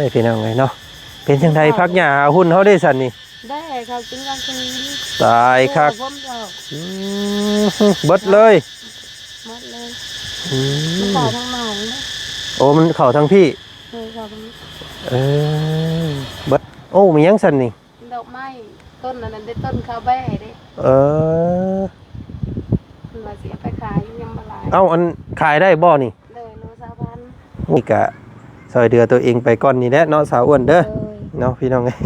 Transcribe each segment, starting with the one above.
ຍ ພີ່ນ້ອງເອີຍເນາະ ເປັນຈັ່ງໃດ ຜັກຫຍ້າຫາຫຸ່ນເຮົາເດ້ຊັ້ນນີ້? ໄດ້ ເຂົາກິນກາງຄືນ. ຕາຍຄັກ. ໂອ້ ຜົມດອກ. ອືມ ເບິດເລີຍ. ໝົດເລີຍ. ອືມ ມັນເຂົ້າທາງໜອງເດ້. ໂອ້ ມັນເຂົ້າທາງພີ້. ເອີ ເຂົ້າທາງ ເອີ ເບິດ. ໂອ້ ມີຫຍັງຊັ້ນນີ້? ດອກໄມ້ ຕົ້ນອັນນັ້ນເດ້ ຕົ້ນຂາວແບ້ເດ້. ເອີ ເພິ່ນວ່າຊິເອົາໄປຂາຍ ຍັງບໍ່ຫຼາຍ. ເອົ້າ ອັນຂາຍໄດ້ບໍ່ນີ້? ໂດຍ ໂລຊາວພັນ. ນີ້ກະຊ່ອຍເຫຼືອຕົວເອງໄປກ່ອນນີ້ແຫຼະເນາະ ສາວອ້ວນເດີ. ໂດຍ ເນາະ ພີ່ນ້ອງເອີຍ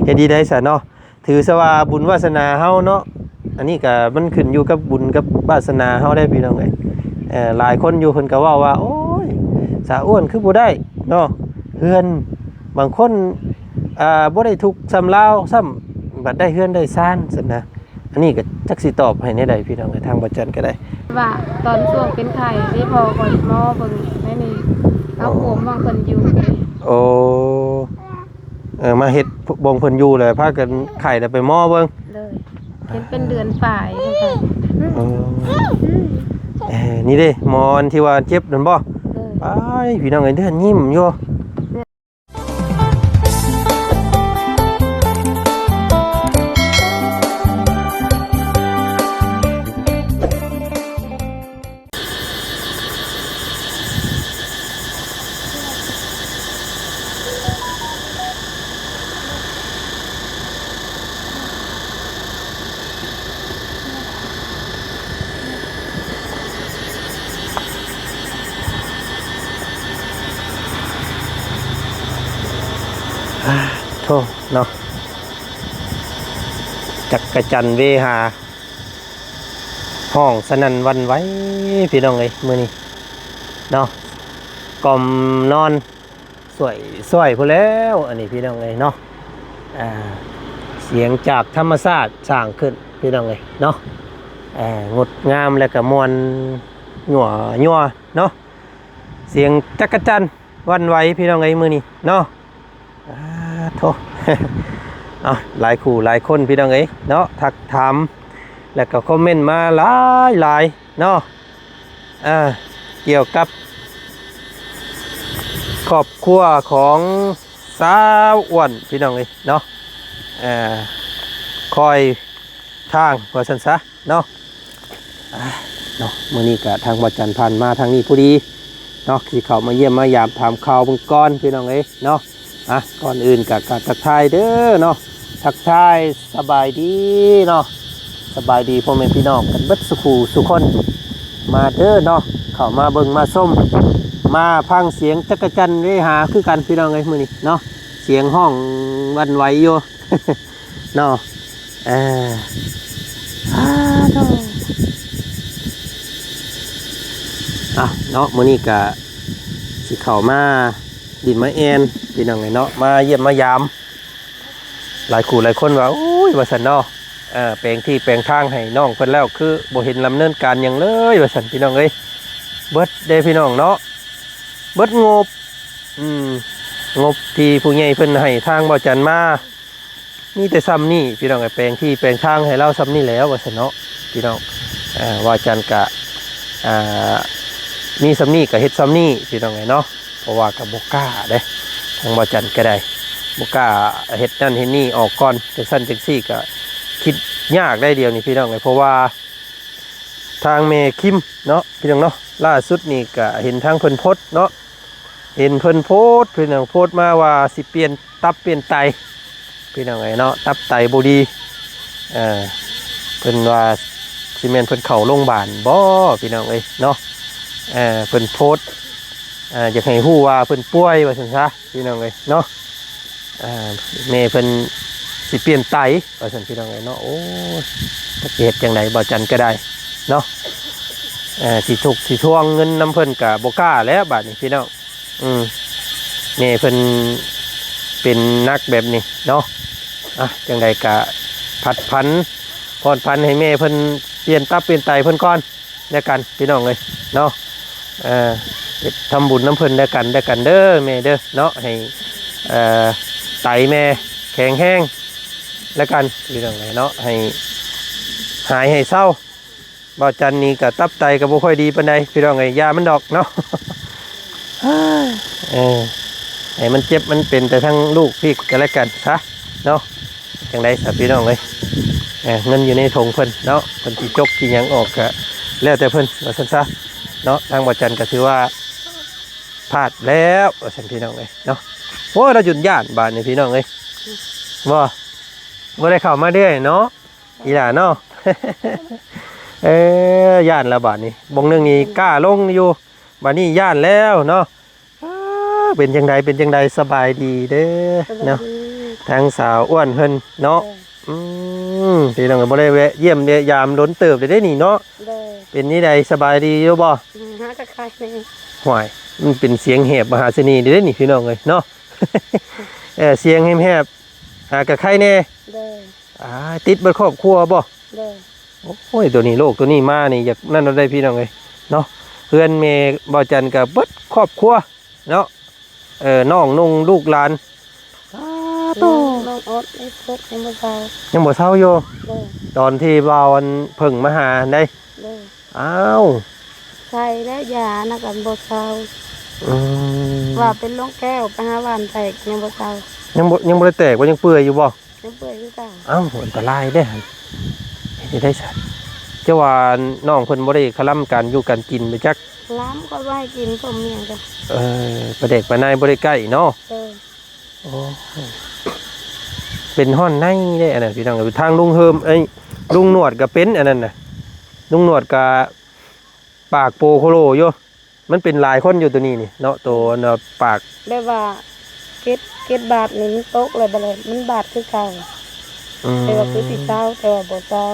ເຮັດດີໄດ້ຊະເນາະ. ຖືຊະວ່າບຸນວາສະໜາເຮົາເນາະ ອັນນີ້ກະມັນຂຶ້ນຢູ່ກັບບຸນກັບວາສະໜາເຮົາໄດ໋ ພີ່ນ້ອງເອີຍ. ເອີ ຫຼາຍຄົນຢູ່ເພິ່ນກະເວົ້າວ່າ ໂອ້ຍ ສາວອ້ວນຄືບໍ່ໄດ້ເນາະ ເຮືອນ ບາງຄົນ ອ່າ ບໍ່ໄດ້ທຸກສ່ຳລາວຊ້ຳ ບັດໄດ້ເຮືອນໄດ້ຊານຊັ້ນນະ. ອັນນີ້ກໍຈັກຊິຕອບໃຫ້ແນວໃດ ພີ່ນ້ອງເອີຍ ທາງບ່າວຈັນກໍໄດ້ ວ່າຕອນຊ່ວງເປັນໄຂ້ເດ້ ພໍ່ຂ້ອຍໝໍເບິ່ງໃນນີ້ ເອົາໂຄມຂອງເພິ່ນຢູ່. ໂອ້ ເອີ ມາເຮັດບ່ອນເພິ່ນຢູ່ ແລ້ວພາກັນໄຂ້ ແລ້ວໄປໝໍເບິ່ງ. ໂດຍ ເປັນ ເປັນເດືອນປາຍ. ເອີ ເອີ ນີ້ເດ້ ໝໍອັນທີ່ວ່າເຈັບນັ້ນບໍ່? ໂດຍ ອ້າຍ ພີ່ນ້ອງເອີຍ ເດືອນຍິ້ມຢູ່. ອາ ໂທ້ເນາະ ຈັກກະຈັນເວຫາ ຮ້ອງສະໜັ່ນຫວັ່ນໄຫວ ພີ່ນ້ອງເອີຍ ມື້ນີ້ເນາະ ກ່ອມນອນ ຊ່ວຍຊ່ວຍພຸ້ນແລ້ວ ອັນນີ້ພີ່ນ້ອງເອີຍເນາະ. ອ່າ ສຽງຈາກທຳມະຊາດສ້າງຂຶ້ນ ພີ່ນ້ອງເອີຍເນາະ. ອ່າ ງົດງາມ ແລ້ວກະມ່ວນຍົວໆເນາະ ສຽງຈັກກະຈັນຫວັ່ນໄຫວ ພີ່ນ້ອງເອີຍ ມື້ນີ້ເນາະ. ອາ ໂທ້ ເອົາ ຫຼາຍຄູ່ຫຼາຍຄົນ ພີ່ນ້ອງເອີຍເນາະ ທັກຖາມ ແລ້ວກໍຄອມເມັນມາຫຼາຍໆເນາະ. ອ່າ ກ່ຽວກັບຄອບຄົວຂອງສາວອ້ວນ ພີ່ນ້ອງເອີຍເນາະ ເອີ ຄອຍທາງວ່າຊັ້ນຊະເນາະ. ອ່າ ເນາະ ມື້ນີ້ກະທາງບ່າວຈັນຜ່ານມາທາງນີ້ພໍດີເນາະ ຊິເຂົ້າມາຢ້ຽມມາຢາມຖາມຂ່າວເບິ່ງກ່ອນ ພີ່ນ້ອງເອີຍເນາະ. ອ່ະ ກ່ອນອື່ນກະ ກະທັກທາຍເດີເນາະ ທັກທາຍສະບາຍດີເນາະ ສະບາຍດີພໍ່ແມ່ພີ່ນ້ອງກັນເບິດສູ່ຄູ່ສູ່ຄົນ ມາເດີເນາະ ເຂົ້າມາເບິ່ງມາຊົມ ມາຟັງສຽງຈັກກະຈັນເວຫາຄືກັນ ພີ່ນ້ອງເອີຍ ມື້ນີ້ເນາະ ສຽງຮ້ອງຫວັ່ນໄຫວຢູ່ເນາະ. ເອີ ສາທຸ ອ່ະ ເນາະ ມື້ນີ້ກະຊິເຂົ້າມາ ດິນມາແອນ ພີ່ນ້ອງເອີຍເນາະ ມາຢ້ຽມມາຢາມ. ຫຼາຍຄູ່ຫຼາຍຄົນວ່າ ໂອ້ຍ ວ່າຊັ້ນເນາະ ເອີ ແປງທີ່ແປງທາງໃຫ້ນ້ອງເພິ່ນແລ້ວ ຄືບໍ່ເຫັນດຳເນີນການຫຍັງເລີຍ ວ່າຊັ້ນ ພີ່ນ້ອງເອີຍ. ເບິດເດ້ ພີ່ນ້ອງເນາະ ເບິດງົບ ອືມ ງົບທີ່ຜູ້ໃຫຍ່ເພິ່ນໃຫ້ທາງບ່າວຈັນມາ ມີແຕ່ຊ່ຳນີ້ ພີ່ນ້ອງເອີຍ ແປງທີ່ແປງທາງໃຫ້ລາວຊ່ຳນີ້ແຫຼະ ວ່າຊັ້ນເນາະ ພີ່ນ້ອງ. ເອີ ບ່າວຈັນກະ ອ່າ ມີຊ່ຳນີ້ກະເຮັດຊ່ຳນີ້ ພີ່ນ້ອງເອີຍເນາະ ເພາະວ່າກໍບໍ່ກ້າເດ້ ທາງບ່າວຈັນກໍໄດ້ບໍ່ກ້າເຮັດນັ້ນເຮັດນີ້ອອກກ່ອນ ຈັ່ງຊັ້ນຈັ່ງຊີ້ ກໍຄິດຍາກໄດ໋ດຽວນີ້ ພີ່ນ້ອງເອີຍ. ເພາະວ່າທາງແມ່ຄິມເນາະ ພີ່ນ້ອງເນາະ ລ່າສຸດນີ້ກໍເຫັນທາງເພິ່ນໂພສເນາະ ເຫັນເພິ່ນໂພສ ພີ່ນ້ອງ ໂພສມາວ່າຊິປ່ຽນຕັບປ່ຽນໄຕ ພີ່ນ້ອງເອີຍເນາະ ຕັບໄຕບໍ່ດີ. ເອີ ເພິ່ນວ່າຊິແມ່ນເພິ່ນເຂົ້າໂຮງບານບໍ່ ພີ່ນ້ອງເອີຍເນາະ. ເອີ ເພິ່ນໂພສ ເອີ ຢາກໃຫ້ຮູ້ວ່າເພິ່ນປ່ວຍ ວ່າຊັ້ນຊະ ພີ່ນ້ອງເອີຍເນາະ. ເອີ ແມ່ເພິ່ນຊິປ່ຽນໄຕ ວ່າຊັ້ນ ພີ່ນ້ອງເອີຍເນາະ. ໂອ້ຍ ຈັກຊິເຮັດຈັ່ງໃດ ບ່າວຈັນກໍໄດ້ເນາະ. ເອີ ຊິທຸກຊິທວງເງິນນຳເພິ່ນກໍບໍ່ກ້າແລ້ວບາດນີ້ ພີ່ນ້ອງ. ອືມ ແມ່ເພິ່ນເປັນໜັກແບບນີ້ເນາະ. ອ່ະ ຈັ່ງໃດກະຜັດຜັນ ຜ່ອນຜັນໃຫ້ແມ່ເພິ່ນປ່ຽນຕັບປ່ຽນໄຕເພິ່ນກ່ອນແລ້ວກັນ ພີ່ນ້ອງເອີຍເນາະ. ເອີ ເຮັດທຳບຸນນຳເພິ່ນແລ້ວກັນ ແລ້ວກັນເດີແມ່ເດີເນາະ. ໃຫ້ ເອີ ໄຕແມ່ແຂງແຮງແລ້ວກັນ ພີ່ນ້ອງເອີຍເນາະ ໃຫ້ຫາຍໃຫ້ເຊົາ. ບ່າວຈັນນີ້ກະຕັບໄຕກະບໍ່ຄ່ອຍດີປານໃດ ພີ່ນ້ອງເອີຍ ຢ່າມັນດອກເນາະ. ເອີ ໃຫ້ມັນເຈັບມັນເປັນແຕ່ທັງລູກພີ່ກັນແລະກັນຊະເນາະ. ຈັ່ງໃດຊະພີ່ນ້ອງເອີຍ ເອີ ເງິນຢູ່ໃນຖົງເພິ່ນເນາະ ເພິ່ນຊິຈົກຊິຫຍັງອອກກະແລ້ວແຕ່ເພິ່ນວ່າຊັ້ນຊະເນາະ. ທາງບໍ່ຈັນກໍຖືວ່າພາດແລ້ວວ່າຊັ້ນພີ່ນ້ອງເອີຍເນາະ. ໂອ້ຍ ລາວຈົນຢ້ານບາດນີ້ພີ່ນ້ອງເອີຍ ບໍ່ ບໍ່ໄດ້ເຂົ້າມາເລື້ອຍເນາະ ອີຫຼ້າເນາະ. ເອີ ຢ້ານແລ້ວບາດນີ້ ບ່ອນໜຶ່ງນີ້ກ້າລົງຢູ່ ບາດນີ້ຢ້ານແລ້ວເນາະ. ເອີ ເປັນຈັ່ງໃດ ເປັນຈັ່ງໃດ ສະບາຍດີເດີເນາະ ສະບາຍດີ ທາງສາວອ້ວນເພິ່ນເນາະ. ເອີ ອືມ ພີ່ນ້ອງກໍບໍ່ໄດ້ແວະຢ້ຽມແວະຢາມດົນເຕີບເລີຍເດ້ນີ້ເນາະ. ໂດຍ ເປັນຈັ່ງໃດ ສະບາຍດີຢູ່ບໍ່? ຫາກະໄຄແດ່. ຫ້ວຍ ມັນເປັນສຽງແຫບມະຫາເສນີເດ້ນີ້ ພີ່ນ້ອງເອີຍເນາະ. ເອີ ສຽງແຫບໆ ຫາກະໄຄແດ່. ໂດຍ ອ່າ ຕິດເບິດຄອບຄົວບໍ່? ໂດຍ ໂອ້ຍ ໂຕນີ້ ໂລກໂຕນີ້ມານີ້ ຢາກນັ້ນເອົາໄດ້ພີ່ນ້ອງເອີຍເນາະ. ເຮືອນແມ່ບ່າວຈັນກໍເບິດຄອບຄົວເນາະ ເອີ ນ້ອງນຸ່ງລູກຫຼານ. ອ້າ ໂຕ ນ້ອງອອດໄດ້ຄົບຍັງບໍ່ເຊົາ ຍັງບໍ່ເຊົາຢູ່. ໂດຍ ຕອນທີ່ບ່າວອັນເພິ່ງມາຫາຫັ້ນໃດ. ໂດຍ ອ້າວ ໃສ່ແລ້ວຢານະກໍບໍ່ເຊົາ. ອືມ ວ່າເປັນລວງແກ້ວ ໄປຫາຫວ່ານແຕກຍັງບໍ່ເຊົາ ຍັງບໍ່ ຍັງບໍ່ໄດ້ແຕກບໍ່ ຍັງເປື່ອຍຢູ່ບໍ່? ຍັງເປື່ອຍຄືເກົ່າ. ອ້າວ ອັນຕະລາຍເດ້ ເຮັດຈັ່ງໃດຊະ? ເຈົ້າວ່ານ້ອງເພິ່ນບໍ່ໄດ້ຄະລຳການຢູ່ການກິນໄປຈັກ? ຄະລຳ ກໍບໍ່ໃຫ້ກິນຕົ້ມຫຍັງກະ ເອີ ປາແດກປາໃນບໍ່ໄດ້ໃກ້ເນາະ. ເອີ ໂອ້ຍ ເປັນຮ້ອນໃນເດ້ອັນນັ້ນ ພີ່ນ້ອງ. ທາງລຸງເຮີມ ເອີຍ ລຸງໜວດກໍເປັນອັນນັ້ນນະ ລຸງໜວດກໍປາກໂປໂຄໂລຢູ່. ມັນເປັນຫຼາຍຄົນຢູ່ໂຕນີ້ນີ້ເນາະ ໂຕອັນວ່າປາກ ແບບວ່າເກັດ ເກັດບາດນີ້ມັນຕົກແລ້ວ ບາດນີ້ມັນບາດຄືເກົ່າ. ອືມ ແຕ່ວ່າຄືຊິເຊົາ ແຕ່ວ່າບໍ່ເຊົາ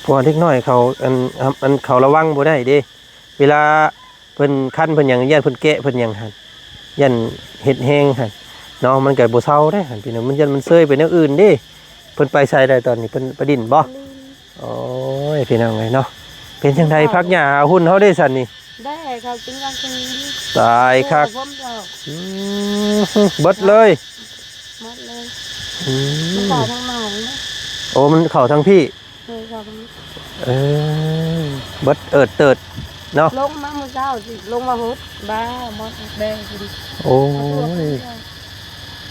ເພາະວ່າເດັກນ້ອຍເຂົາ ອັນ ອັນ ເຂົາລະວັງບໍ່ໄດ້ເດ້. ເວລາເພິ່ນຄັນເພິ່ນຫຍັງ ຢ້ານເພິ່ນແກະເພິ່ນຫຍັງຫັ້ນ ຢ້ານເຮັດແຮງຫັ້ນເນາະ ມັນກໍບໍ່ເຊົາເດ້ຫັ້ນ ພີ່ນ້ອງ. ມັນຢ້ານມັນເຊີຍໄປແນວອື່ນເດ້. ເພິ່ນໄປໃສແລ້ວຕອນນີ້? ເພິ່ນໄປຫຼິ້ນບໍ່? ໂອ້ຍ ພີ່ນ້ອງເອີຍເນາະ ເປັນຈັ່ງໃດ ເຂົາ ຜັກຫຍ້າຫາຮຸ່ນເຮົາເດ້ຊັ້ນນີ້? ໄດ້ ເຂົາກິນກາງຄືນ. ຕາຍຄັກ ໂອ້ ອືມ ເບິດເລີຍ ໝົດເລີຍ. ອືມ ມັນເຂົ້າທາງນອກເດ້. ໂອ້ ມັນເຂົ້າທາງພີ້. ເອີ ເຂົ້າທາງ ເອີ ເບິດເອີດເຕີດເນາະ. ລົງມາມື້ເຊົ້າ ລົງມາຫົດ ບ້າ ໝົດແດງ. ໂອ້ຍ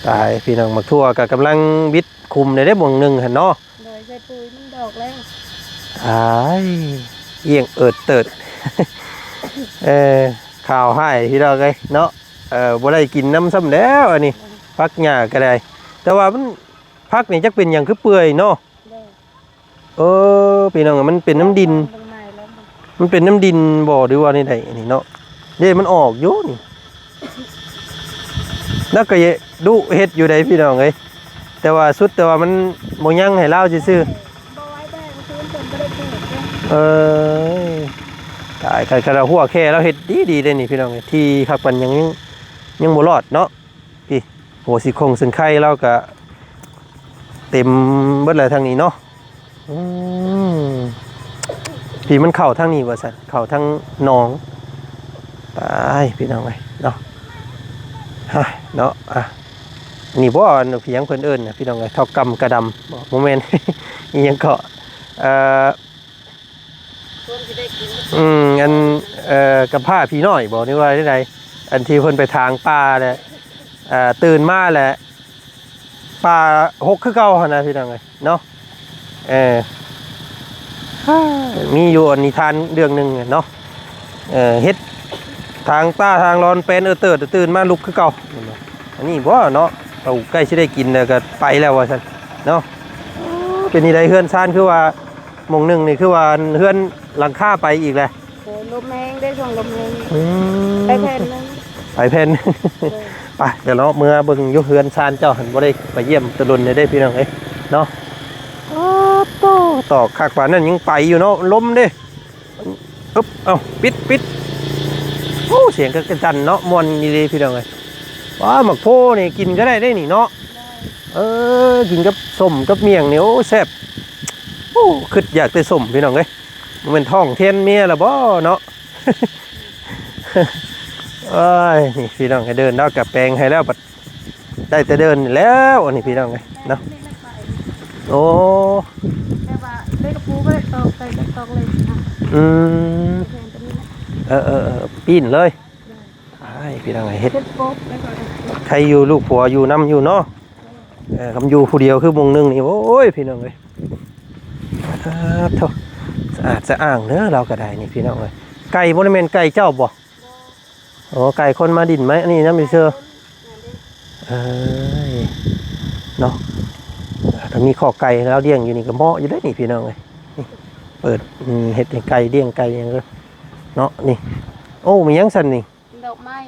ຕາຍ ພີ່ນ້ອງ ໝາກຖົ່ວກໍກຳລັງບິດຄຸມໄດ້ ໄດ້ບ່ອນໜຶ່ງຫັ້ນເນາະ. ໂດຍ ໃສ່ປຸ໋ຍມັນດອກແລ້ວ. ຕາຍ ອຽງເອີດເຕີດ ເອີ ຂ່າວຮ້າຍພີ່ນ້ອງເອີຍເນາະ. ເອີ ບໍ່ໄດ້ກິນນຳຊ້ຳແລ້ວອັນນີ້ ຜັກຫຍ້າກໍໄດ້. ແຕ່ວ່າມັນ ຜັກນີ້ຈັກເປັນຫຍັງຄືເປື່ອຍເນາະ. ໂດຍ ເອີ ພີ່ນ້ອງ ມັນເປັນນ້ຳດິນ ມັນເປັນນ້ຳດິນບໍ່ ຫຼືວ່າແນວໃດອັນນີ້ເນາະ? ເດ້ ມັນອອກຢູ່ນີ້ ລາວກໍດຸເຮັດຢູ່ໃດ໋ ພີ່ນ້ອງເອີຍ. ແຕ່ວ່າສຸດແຕ່ວ່າມັນບໍ່ຍັງໃຫ້ລາວຊື່ໆ. ບໍ່ໄວ້ແບງຄືນ ເພິ່ນບໍ່ໄດ້ປູກເດ້. ເອີຍ ຕາຍ ຄັນ ຄັນວ່າຫົວແຄ່ລາວເຮັດດີໆເດ້ນີ້ ພີ່ນ້ອງເອີຍ. ທີ່ຄັກປານຫຍັງ ຍັງ ຍັງບໍ່ລອດເນາະ. ພີ້ ໂຫ ຊິຄົງເຊິ່ງໄຄລາວກະເຕັມເບິດແລ້ວທາງນີ້ເນາະ. ອືມ ພີ້ ມັນເຂົ້າທາງນີ້ວ່າຊັ້ນ ເຂົ້າທາງໜອງ. ຕາຍ ພີ່ນ້ອງເອີຍເນາະ ຮະ ເນາະ. ອ່ະ ນີ້ບໍ່ ອັນພຽງເພິ່ນເອີ້ນນະ ພີ່ນ້ອງເອີຍ ເຖົ້າກຳກະດຳ ບໍ່ ບໍ່ແມ່ນ ອີ່ຫຍັງເກາະ ເອີ ອືມ ອັນ ເອີ ກຳພ້າຜີນ້ອຍບໍ່ ຫຼືວ່າໃດ ອັນທີ່ເພິ່ນໄປຖາງປ່າແຫຼະ ເອີ ຕື່ນມາແຫຼະ ປ່າຫົກຄືເກົ່າຫັ້ນນະ ພີ່ນ້ອງເອີຍເນາະ. ເອີ ມີຢູ່ອັນນິທານເລື່ອງໜຶ່ງເນາະ ເອີ ເຮັດທາງຕ້າທາງລອນແປນເອີເຕີດ ຕື່ນມາລຸກຄືເກົ່າ. ອັນນີ້ບໍ່ເນາະ ເອົາ ໃກ້ຊິໄດ້ກິນແລ້ວກໍໄປແລ້ວວ່າຊັ້ນເນາະ. ເປັນຈັ່ງໃດເຮືອນຊານ ຄືວ່າ ໝ່ອງໜຶ່ງນີ້ຄືວ່າເຮືອນຫຼັງຄາໄປອີກແຫຼະ. ໂອ້ ລົມແຮງເດ້ ຊ່ວງລົມແຮງ. ອືມ ໄປແຜ່ນໜຶ່ງ ໄປແຜ່ນ. ໂດຍ ໄປ ດຽວເນາະ ເມືອເບິ່ງຢູ່ເຮືອນຊານເຈົ້າຫັ້ນ ບໍ່ໄດ້ໄປຢ້ຽມແຕ່ດົນແລ້ວເດ້ ພີ່ນ້ອງເອີຍເນາະ. ໂອ້ໂຕ ຕອກຄັກປານນັ້ນຍັງໄປຢູ່ເນາະ ລົມເດ້. ອຶບ ເອົ້າ ປິດ ປິດ. ໂອ້ ສຽງກະກະຈັນເນາະ ມ່ວນອີ່ຫຼີ ພີ່ນ້ອງເອີຍ. ວ້າ ໝາກໂພນີ້ກິນກໍໄດ້ເດ້ນີ້ເນາະ. ເອີ ກິນກັບສົ້ມກັບໝ້ຽງນີ້ ໂອ້ ແຊບ. ໂອ້ ຄຶດຢາກແຕ່ສົ້ມ ພີ່ນ້ອງເອີຍ. ບໍ່ແມ່ນທ້ອງແທນເມຍລະບໍ່ເນາະ. ໂອ້ຍ ນີ້ພີ່ນ້ອງ ໃຫ້ເດີນເນາະ ກະແປງໃຫ້ແລ້ວ ບັດໄດ້ແຕ່ເດີນນີ້ແລ້ວ ອັນນີ້ພີ່ນ້ອງເອີຍເນາະ. ໂອ້ ແຕ່ວ່າເລກະປູບໍ່ໄດ້ຕອກໃສ່ ແຕ່ຕອກເຫຼັກນະ. ອືມ ແມ່ນຕົວນີ້ນະ. ເອີໆໆ ປີ້ນເລີຍ. ອ່າ ອ້າຍ ພີ່ນ້ອງເອີຍ ເຮັດ ເຮັດປົບແລ້ວກໍ ໃຄຢູ່ລູກຜົວຢູ່ນຳຢູ່ເນາະ. ເອີ ຄຳຢູ່ຜູ້ດຽວຄືໝ່ອງໜຶ່ງນີ້ ໂອ້ຍ ພີ່ນ້ອງເອີຍ ອາ ໂທ້ ສະອາດສະອ້າງເດີ ລາວກໍໄດ້ນີ້ ພີ່ນ້ອງເອີຍ. ໄກ່ບໍ່ ແມ່ນໄກ່ເຈົ້າບໍ່? ໂອ້ ໄກ່ຄົນມາດິນໄມ້ອັນນີ້ນຳເຊີ. ເອີຍ ເນາະ ຖ້າມີຄອກໄກ່ລາວລ້ຽງຢູ່ນີ້ກໍເໝາະຢູ່ເດ້ນີ້ ພີ່ນ້ອງເອີຍ. ນີ້ ເປີດ ເຮັດໃຫ້ໄກ່ລ້ຽງໄກ່ຫຍັງເນາະ. ນີ້ ໂອ້ ມີຫຍັງຊັ້ນນີ້? ດອກໄມ້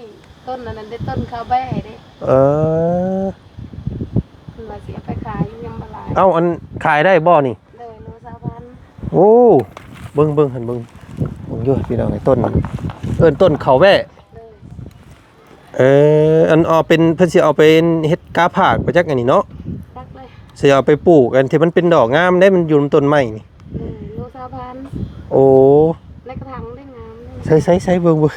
ຕົ້ນອັນນັ້ນເດ້ ຕົ້ນຄາວແບ້ເດ້. ເອີ ເພິ່ນວ່າຊິເອົາໄປຂາຍ ຍັງບໍ່ຫຼາຍ. ເອົ້າ ອັນ ຂາຍໄດ້ບໍ່ນີ້? ໂດຍ ໂລຊາວພັນ. ໂອ້ ເບິ່ງ ເບິ່ງຫັ້ນ ເບິ່ງ ເບິ່ງຢູ່ ພີ່ນ້ອງເອີຍ ຕົ້ນ ເອີ້ນຕົ້ນເຂົ້າແບ້. ໂດຍ ເອີ ອັນ ເອົາເປັນ ເພິ່ນຊິເອົາໄປເຮັດກາຜາກໄປຈັກອັນນີ້ເນາະ. ຈັກເລີຍ ຊິເອົາໄປປູກ ອັນທີ່ມັນເປັນດອກງາມເດ້ ມັນຢູ່ນຳຕົ້ນໄມ້ນີ້. ໂດຍ ໂລຊາວພັນ. ໂອ້ ໃນກະຖາງໄດ້ງາມເດ້. ໃສ່ ໃສ່ ໃສ່ ເບິ່ງ ເບິ່ງ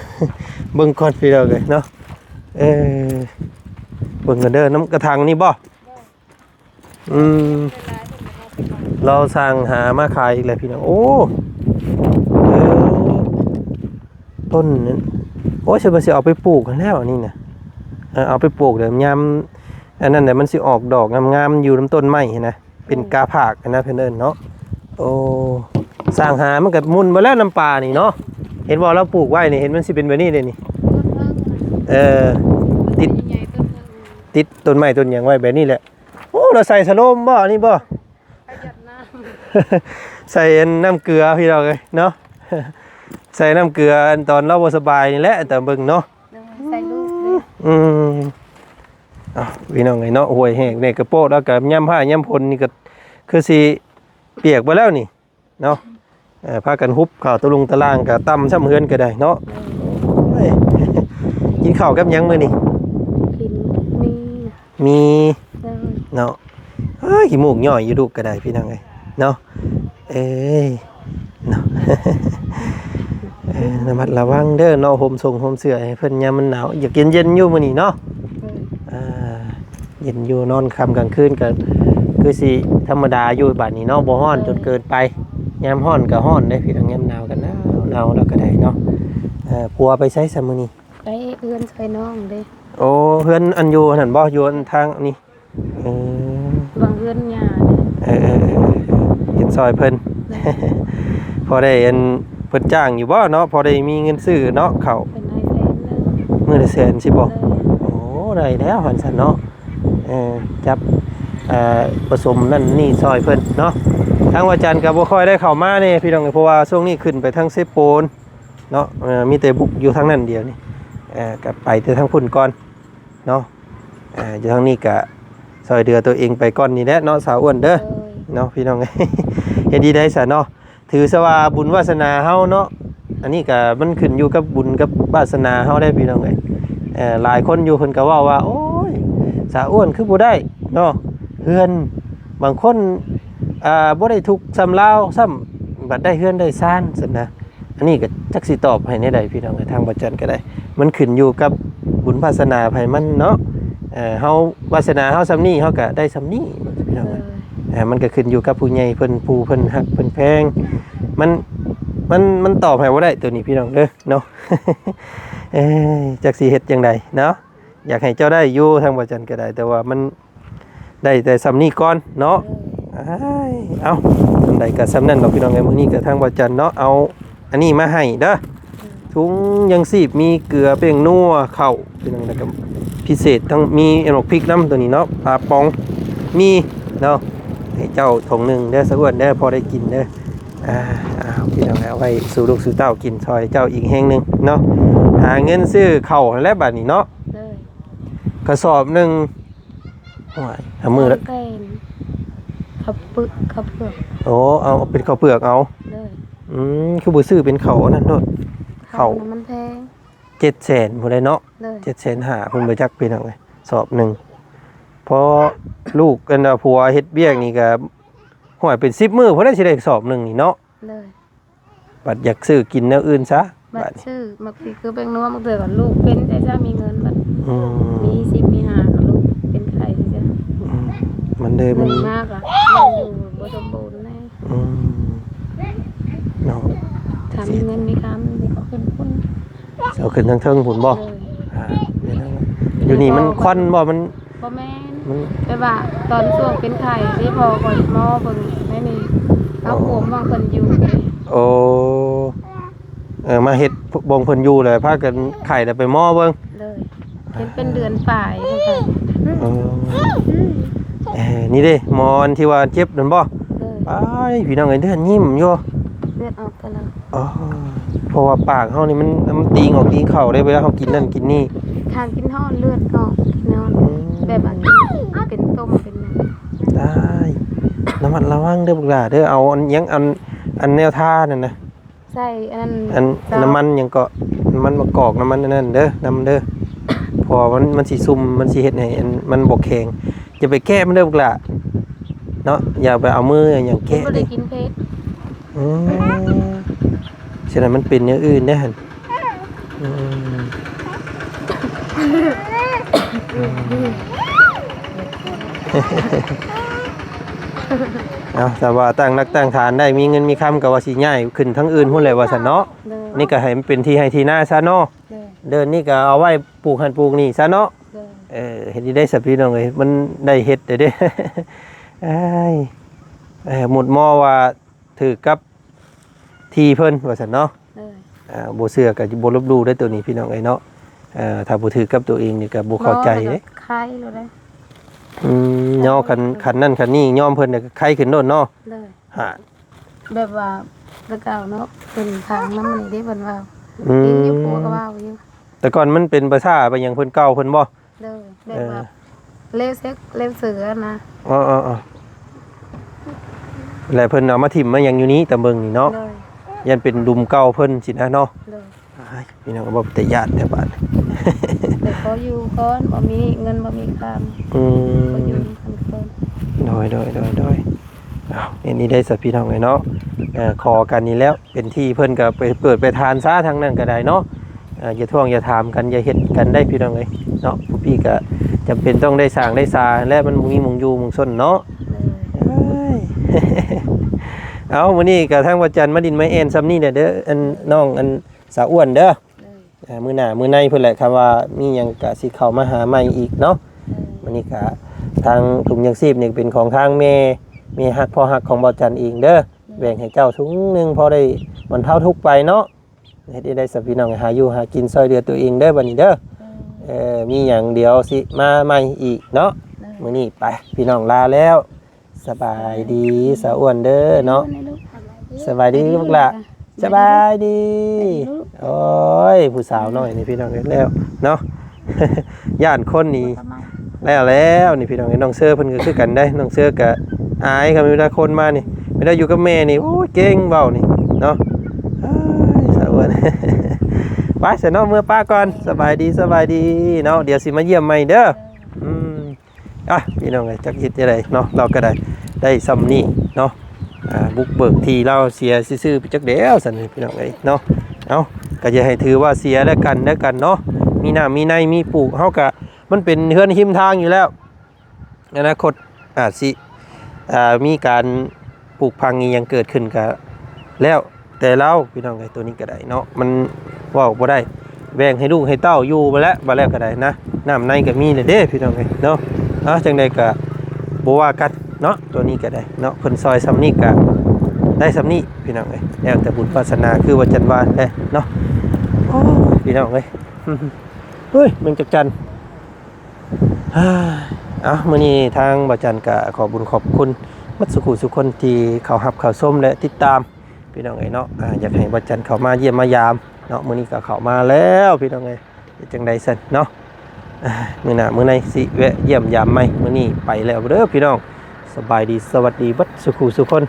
ເບິ່ງກ່ອນ ພີ່ນ້ອງເອີຍເນາະ. ເອີ ເບິ່ງກ່ອນເດີ ນຳກະຖາງນີ້ບໍ່? ໂດຍ ອືມ ລາວສ້າງຫາມາຂາຍອີກແລ້ວ ພີ່ນ້ອງ. ໂອ້ ເອີ ຕົ້ນນັ້ນ ໂອ້ຍ ຊິວ່າຊິເອົາໄປປູກຫັ້ນແລ້ວ ອັນນີ້ນະ. ເອີ ເອົາໄປປູກແລ້ວຍາມອັນນັ້ນແຫຼະ ມັນຊິອອກດອກງາມໆ ຢູ່ນຳຕົ້ນໄມ້ຫັ້ນນະ ເປັນກາຜາກຫັ້ນນະ ເພິ່ນເອີ້ນເນາະ. ໂອ້ ສ້າງຫາມັນກໍໝຸ່ນເບິດແລ້ວ ນ້ຳປານີ້ເນາະ. ເຫັນບໍ່ ລາວປູກໄວ້ນີ້ ເຫັນມັນຊິເປັນແບບນີ້ເດ້ນີ້. ເອີ ຕິດ ຕິດຕົ້ນໄມ້ຕົ້ນຫຍັງໄວ້ແບບນີ້ແຫຼະ. ໂອ້ ລາວໃສ່ສະໂລມບໍ່ ອັນນີ້ບໍ່? ປະຢັດນ້ຳ ໃສ່ອັນນ້ຳເກືອ ພີ່ນ້ອງເອີຍເນາະ. ໃສ່ນ້ຳເກືອ ອັນຕອນລາວບໍ່ສະບາຍນີ້ແຫຼະ ຕາມເບິ່ງເນາະ. ໂດຍ ໃສ່ລູກເດ້. ອືມ ເອົ້າ ພີ່ນ້ອງເອີຍເນາະ ຫ້ວຍແຫ້ງແດ່ກະໂປດ ແລ້ວກະຍາມຟ້າຍາມຝົນນີ້ກະຄືຊິປຽກເບິດແລ້ວນີ້ເນາະ. ເອີ ພາກັນຮຸບເຂົ້າຕະລຸງຕະລ່າງ ກະຕ່ຳຊ່ຳເຮືອນກະໄດ້ເນາະ. ໂດຍ ເອີຍ ກິນເຂົ້າກັບຫຍັງມື້ນີ້? ກິນໝີ່ ໝີ່. ໂດຍ ເນາະ ເອີຍ ຂີ້ມູກຍ້ອຍຢູ່ລູກກໍໄດ້ ພີ່ນ້ອງເອີຍເນາະ. ເອີຍ ເນາະ ເອີ ລະມັດລະວັງເດີເນາະ ຫົ່ມສົງຫົ່ມເສື້ອໃຫ້ເພິ່ນຍາມມັນໜາວ. ຢາກເຢັນໆຢູ່ມື້ນີ້ເນາະ. ໂດຍ ອ່າ ເຢັນຢູ່ ນອນຄ່ຳກາງຄືນກໍຄືຊິທຳມະດາຢູ່ບາດນີ້ເນາະ ບໍ່ຮ້ອນ ໂດຍ ຈົນເກີນໄປ. ຍາມຮ້ອນກໍຮ້ອນເດ້ພີ່ນ້ອງ ຍາມໜາວກໍໜາວ ໜາວແລ້ວກໍໄດ້ເນາະ. ເອີ ຜົວໄປໃສຊະມື້ນີ້? ໄປເຮືອນຊ່ອຍນ້ອງເດ້. ໂອ້ ເຮືອນອັນຢູ່ອັນນັ້ນບໍ່? ຢູ່ອັນທາງນີ້. ເອີ ບາງເຮືອນຍ່າເດ້. ເອີ ເຮັດຊ່ອຍເພິ່ນ ພໍໄດ້ອັນ ເພິ່ນຈ້າງຢູ່ບໍ່ເນາະ? ພໍໄດ້ມີເງິນຊື້ເນາະ ເຂົ້າ ເພິ່ນໃຫ້ແສນໜຶ່ງ ມື້ລະແສນຊິບໍ່? ໂອ້ ໄດ້ແລ້ວຫັ້ນຊັ້ນເນາະ. ເອີ ຈັບ ເອີ ປະສົມນັ້ນນີ້ຊ່ອຍເພິ່ນເນາະ. ທາງວາຈັນກໍບໍ່ຄ່ອຍໄດ້ເຂົ້າມາແດ່ພີ່ນ້ອງ ເພາະວ່າຊ່ວງນີ້ຂຶ້ນໄປທາງເຊໂປນເນາະ. ເອີ ມີແຕ່ບຸກຢູ່ທາງນັ້ນດຽວນີ້. ເອີ ກໍໄປແຕ່ທາງພຸ້ນກ່ອນເນາະ. ເອີ ຢູ່ທາງນີ້ກະຊ່ອຍເຫຼືອຕົວເອງໄປກ່ອນນີ້ແຫຼະເນາະ ສາວອ້ວນເດີ. ໂດຍ ເນາະ ພີ່ນ້ອງ ເຮັດດີໄດ້ຊະເນາະ. ຖືຊະວ່າບຸນວາສະໜາເຮົາເນາະ. ອັນນີ້ກະມັນຂຶ້ນຢູ່ກັບບຸນກັບວາສະໜາເຮົາໄດ໋ ພີ່ນ້ອງເອີຍ. ເອີ ຫຼາຍຄົນຢູ່ເພິ່ນກະເວົ້າວ່າ ໂອ້ຍ ສາວອ້ວນຄືບໍ່ໄດ້ເນາະ ເຮືອນ. ບາງຄົນ ອ່າ ບໍ່ໄດ້ທຸກສ່ຳລາວຊ້ຳ ບັດໄດ້ເຮືອນໄດ້ຊານຊັ້ນນະ. ອັນນີ້ກໍຈັກຊິຕອບໃຫ້ແນວໃດພີ່ນ້ອງເອີຍ ທາງບໍ່ຈັນກໍໄດ້ ມັນຂຶ້ນຢູ່ກັບບຸນວາສະໜາໃຜມັນເນາະ. ເອີ ເຮົາ ວາສະໜາເຮົາສ່ຳນີ້ ເຮົາກໍໄດ້ສ່ຳນີ້ພີ່ນ້ອງເອີຍ. ເອີ ມັນກໍຂຶ້ນຢູ່ກັບຜູ້ໃຫຍ່ເພິ່ນ ຜູ້ເພິ່ນຮັກເພິ່ນແພງ. ມັນ ມັນ ມັນຕອບໃຫ້ບໍ່ໄດ້ໂຕນີ້ພີ່ນ້ອງເດີເນາະ. ເອີ ຈັກຊິເຮັດຈັ່ງໃດເນາະ. ຢາກໃຫ້ເຈົ້າໄດ້ຢູ່ ທາງບໍ່ຈັນກໍໄດ້ ແຕ່ວ່າມັນໄດ້ແຕ່ສ່ຳນີ້ກ່ອນເນາະ. ເອີ ອ້າຍ ເອົ້າ ສ່ຳໃດກໍສ່ຳນັ້ນເນາະ ພີ່ນ້ອງເອີຍ. ມື້ນີ້ກໍທາງບໍ່ຈັນເນາະ ເອົາອັນນີ້ມາໃຫ້ເດີ ອືມ ຖົງຍັງຊີບ ມີເກືອ ແປ້ງນົວ ເຂົ້າ ພີ່ນ້ອງ ແລ້ວກໍພິເສດທັງມີອັນໝາກພິກນຳ ໂຕນີ້ເນາະ ປາປອງ ມີເນາະ. ໃຫ້ເຈົ້າຖົງໜຶ່ງເດີ ສະອ້ວນເດີ ພໍໄດ້ກິນເດີ. ອ່າ ອ້າວ ພີ່ນ້ອງ ເອົາໄວ້ສູ່ລູກສູ່ເຕົ້າກິນ ຊ່ອຍເຈົ້າອີກແຮງໜຶ່ງເນາະ. ຫາເງິນຊື້ເຂົ້າຫັ້ນແຫຼະບາດນີ້ເນາະ. ໂດຍ ກະສອບໜຶ່ງ ໂອ້ຍ ຫາມື້ລະ ສອງແສນ ເຂົ້າປຶກ ເຂົ້າເປືອກ. ໂອ້ ເອົາເປັນເຂົ້າເປືອກເອົາ. ໂດຍ ອືມ ຄືບໍ່ຊື້ເປັນເຂົ້າອັນນັ້ນໂລດ? ເຂົ້າ ເຂົ້າມັນແພງ ເຈັດແສນພຸ້ນແຫຼະເນາະ. ໂດຍ ເຈັດແສນຫ້າພຸ້ນ ບໍ່ຈັກ ພີ່ນ້ອງເອີຍ ສອບໜຶ່ງ. ເພາະລູກ ອັນວ່າຜົວເຮັດວຽກນີ້ກະ ຫ້ວຍ ເປັນສິບມື້ພຸ້ນແຫຼະ ຊິໄດ້ສອບໜຶ່ງນີ້ເນາະ. ໂດຍ ບັດຢາກຊື້ກິນແນວອື່ນຊະ ບັດ ບັດຊື້ໝາກພິກ ຄືແປ້ງນົວ ບາງເທື່ອກໍລູກເປັນ ໃຈຊະມີເງິນ ບັດ ອືມ ມີສິບມີຫ້າ ກໍລູກເປັນໄຂ້ ອືມ ມັນເດີ ມັນ ເງິນມາກ ອະ ມັນຢູ່ບໍ່ສົມບູນແນ່. ອືມ ເນາະ ຖ້າມີເງິນມີຄຳ ເຂົາຂຶ້ນພຸ້ນ ເຂົາຂຶ້ນທາງເທິງພຸ້ນບໍ່? ໂດຍ ອ່າ ຢູ່ນີ້ມັນຄວັນບໍ່? ມັນ ບໍ່ແມ່ນ ມັນ ແບບວ່າຕອນຊ່ວງເປັນໄຂ້ເດ້ ພໍ່ຂ້ອຍໝໍເບິ່ງໃນນີ້ ເອົາ ອໍ ໂຄມຂອງເພິ່ນຢູ່ ໂອ້ ເອີ ມາເຮັດບ່ອນເພິ່ນຢູ່ ແລ້ວພາກັນໄຂ້ ແລ້ວໄປໝໍເບິ່ງ ໂດຍ ເຫັນເປັນເດືອນປາຍ ເອີ ເອີ ນີ້ເດ້ ໝໍອັນທີ່ວ່າເຈັບນັ້ນບໍ່? ໂດຍ ປາຍ ພີ່ນ້ອງເອີຍ ເລືອດຍິ້ມຢູ່ ເລືອດອອກ ອໍ ເພາະວ່າປາກເຮົານີ້ມັນ ມັນຕີງອອກຕີງເຂົ້າເດ້ ເວລາເຮົາກິນນັ້ນກິນນີ້ ຖ້າກິນຮ້ອນເລືອດອອກ ກິນຮ້ອນ ອືມ ແບບວ່າກິນເປັນຕົ້ມເປັນຫຍັງ ຕາຍ ລະມັດລະວັງເດີລູກຫຼ້າເດີ ເອົາອັນຫຍັງ ອັນ ອັນແນວທານັ້ນນະ ໃສ່ອັນນັ້ນ ອັນ ຊາວ ນ້ຳມັນຫຍັງເກາະ ນ້ຳມັນມະກອກ ນ້ຳມັນອັນນັ້ນເດີ ນຳເດີ ເພາະວ່າມັນ ມັນຊິຊຸ່ມ ມັນຊິເຮັດໃຫ້ອັນ ມັນບໍ່ແຂງ ຢ່າໄປແກະມັນເດີລູກຫຼ້າເນາະ ຢ່າໄປເອົາມືຫຍັງແກະ ບໍ່ໄດ້ກິນເຜັດ ອືມ ສະນັ້ນມັນເປັນແນວອື່ນເດ້ຫັ້ນ ອືມ ເອົາ ຖ້າວ່າຕັ້ງຫຼັກຕັ້ງຖານໄດ້ ມີເງິນມີຄຳ ກໍວ່າຊິຍ້າຍຂຶ້ນທາງອື່ນພຸ້ນແຫຼະວ່າຊັ້ນເນາະ ໂດຍ ນີ້ກໍໃຫ້ມັນເປັນທີ່ໄຮ່ທີ່ນາຊະເນາະ ໂດຍ ເດີນນີ້ກໍເອົາໄວ້ປູກຫັ້ນປູກນີ້ຊະເນາະ ໂດຍ ເອີ ເຮັດດີໄດ້ສະພີ່ນ້ອງເອີຍ ມັນໄດ້ເຮັດເດ້ ເອີຍ ເອີ ໝຸດໝໍວ່າຖືກກັບທີ່ເພິ່ນວ່າຊັ້ນເນາະ ໂດຍ ອ່າ ບໍ່ເຊື່ອກໍບໍ່ລົບຫຼູ່ເດີໂຕນີ້ພີ່ນ້ອງເອີຍເນາະ ເອີ ຖ້າບໍ່ຖືກກັບໂຕເອງນີ້ກໍບໍ່ເຂົ້າໃຈເດ້ ໄຄໂລດເດ້ ອືມ ຍໍຄັນ ຄັນນັ້ນຄັນນີ້ຍອມເພິ່ນກໍໄຄຂຶ້ນໂລດເນາະ ໂດຍ ຫາ ແບບວ່າແຕ່ເກົ່າເນາະ ເປັນທາງນຳນີ້ເດ້ ເພິ່ນເວົ້າ ອືມ ເຫັນຢູ່ ຜົວກໍເວົ້າຢູ່ ແຕ່ກ່ອນມັນເປັນພາສາໄປຫຍັງເພິ່ນເກົ່າເພິ່ນບໍ່? ໂດຍ ແບບວ່າ ເອີ ເລວເຊັກເລວເສືອນະ ເອີໆໆ ແລະເພິ່ນເອົາມາຖິ້ມມາຫຍັງຢູ່ນີ້ ຕາເບິ່ງນີ້ເນາະ ໂດຍ ຢ້ານເປັນດຸມເກົ່າເພິ່ນຊີ້ນະເນາະ ໂດຍ ອ້າຍ ພີ່ນ້ອງ ເວົ້າເປັນຕາຢ້ານແທ້ບາດ ແຕ່ຂໍຢູ່ກ່ອນ ບໍ່ມີເງິນບໍ່ມີຄຳ ອືມ ຂໍຢູ່ນຳກັນກ່ອນ ໂດຍໆໆໆ ເອົາ ອັນນີ້ໄດ້ສະພີ່ນ້ອງເອີຍເນາະ ເອີ ຂໍກັນນີ້ແລ້ວ ເປັນທີ່ເພິ່ນກໍໄປເປີດໄປທານຊະ ທາງນັ້ນກໍໄດ້ເນາະ ເອີ ຢ່າທ້ວງຢ່າຖາມກັນ ຢ່າເຮັດກັນໄດ້ພີ່ນ້ອງເອີຍເນາະ ຜູ້ພີ່ກໍຈຳເປັນຕ້ອງໄດ້ສ້າງໄດ້ສາ ແລະມັນບໍ່ມີໝ່ອງຢູ່ໝ່ອງຊົນເນາະ ເອີຍ ເອົາ ມື້ນີ້ກໍທາງວ່າຈັນມາດິນມາແອ່ນຊ່ຳນີ້ແຫຼະເດີ ອັນ ນ້ອງ ອັນ ສາວອ້ວນເດີ ເອີ ມື້ໜ້າມື້ໃນພຸ້ນແຫຼະ ຄັນວ່າມີຫຍັງກະຊິເຂົ້າມາຫາໃໝ່ອີກເນາະ ເອີ ມື້ນີ້ກະທາງຖົງຍັງຊີບນີ້ເປັນຂອງທາງແມ່ ແມ່ຮັກພໍ່ຮັກຂອງບ່າວຈັນເອງເດີ ເອີ ແບ່ງໃຫ້ເຈົ້າຖົງໜຶ່ງ ພໍໄດ້ບັນເທົາທຸກໄປເນາະ ເຮັດໄດ້ຊະພີ່ນ້ອງ ຫາຢູ່ຫາກິນຊ່ອຍເຫຼືອຕົວເອງເດີ ບັດນີ້ເດີ ເອີ ເອີ ມີຫຍັງດຽວຊິມາໃໝ່ອີກເນາະ ເອີ ມື້ນີ້ໄປ ພີ່ນ້ອງລາແລ້ວ ສະບາຍດີສາວອ້ວນເດີເນາະ ສະບາຍດີລູກຫຼ້າ ສະບາຍດີ ສະບາຍດີລູກ ໂອ້ຍ ຜູ້ສາວນ້ອຍນີ້ພີ່ນ້ອງເອີຍ ແລ້ວເນາະ ຢ້ານຄົນນີ້ ແລ້ວ ແລ້ວນີ້ພີ່ນ້ອງເອີຍ ນ້ອງເຊີເພິ່ນກໍຄືກັນເດ້ ນ້ອງເຊີກໍອາຍ ຄັນເວລາຄົນມານີ້ ເວລາຢູ່ກັບແມ່ນີ້ ໂອ້ຍ ເກັ່ງເວົ້ານີ້ເນາະ ເອີຍ ສາວອ້ວນ ໄປຊະເນາະ ເມືອປະກ່ອນ ສະບາຍດີ ສະບາຍດີເນາະ ດຽວຊິມາຢ້ຽມໃໝ່ເດີ ອືມ ອ່ະ ພີ່ນ້ອງເອີຍ ຈັກເຮັດຈັ່ງໃດເນາະ ລາວກໍໄດ້ ໄດ້ຊ່ຳນີ້ເນາະ ອ່າ ບຸກເບີກທີ່ລາວເສຍຊື່ໆ ໄປຈັກແລ້ວຊັ້ນ ພີ່ນ້ອງເອີຍເນາະ ເອົ້າ ກໍຢ່າໃຫ້ຖືວ່າເສຍແລ້ວກັນ ແລ້ວກັນເນາະ ມີນ້ຳມີໃນ ມີປູກ ເຮົາກໍ ມັນເປັນເຮືອນຮິມທາງຢູ່ແລ້ວ ອະນາຄົດອາດຊິ ອ່າ ມີການ ປູກຝັງອີ່ຫຍັງເກີດຂຶ້ນກະແລ້ວແຕ່ລາວ ພີ່ນ້ອງເອີຍ ໂຕນີ້ກະໄດ້ເນາະ ມັນເວົ້າບໍ່ໄດ້ ແບ່ງໃຫ້ລູກໃຫ້ເຕົ້າຢູ່ຫັ້ນແຫຼະ ບາດແລ້ວກະໄດ້ນະ ນ້ຳໃນກະມີແລ້ວເດ້ ພີ່ນ້ອງເອີຍເນາະ ເອົາ ຈັ່ງໃດກະບໍ່ວ່າກັນເນາະ ໂຕນີ້ກະໄດ້ເນາະ ເພິ່ນຊ່ອຍຊ່ຳນີ້ກະໄດ້ຊ່ຳນີ້ ພີ່ນ້ອງເອີຍ ແລ້ວແຕ່ບຸນວາສະໜາ ຄືວ່າຈັນວ່າແຫຼະເນາະ ໂອ້ຍ ພີ່ນ້ອງເອີຍ ເຮີ້ຍ ແມງຈັກຈັ່ນ. ເອົ້າ ມື້ນີ້ທາງບ່າວຈັນກະຂອບບຸນຂອບຄຸນໝົດສູ່ຜູ້ສູ່ຄົນທີ່ເຂົ້າຮັບເຂົ້າຊົມ ແລະ ຕິດຕາມ ພີ່ນ້ອງເອີຍເນາະ ອ່າ ຢາກໃຫ້ບ່າວຈັນເຂົ້າມາຢ້ຽມມາຢາມເນາະ ມື້ນີ້ກະເຂົ້າມາແລ້ວ ພີ່ນ້ອງເອີຍ ເຮັດຈັ່ງໃດຊັ້ນເນາະ ອ່າ ມື້ໜ້າມື້ໃນຊິແວະຢ້ຽມຢາມໃໝ່ ມື້ນີ້ໄປແລ້ວເດີ ພີ່ນ້ອງ ສະບາຍດີ ສະຫວັດດີເບິດສູ່ຜູ້ສູ່ຄົນ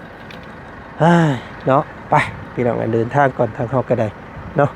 ເນາະ ໄປ ພີ່ນ້ອງເອີຍ ເດີນທາງກ່ອນ ທາງເຮົາກະໄດ້ເນາະ.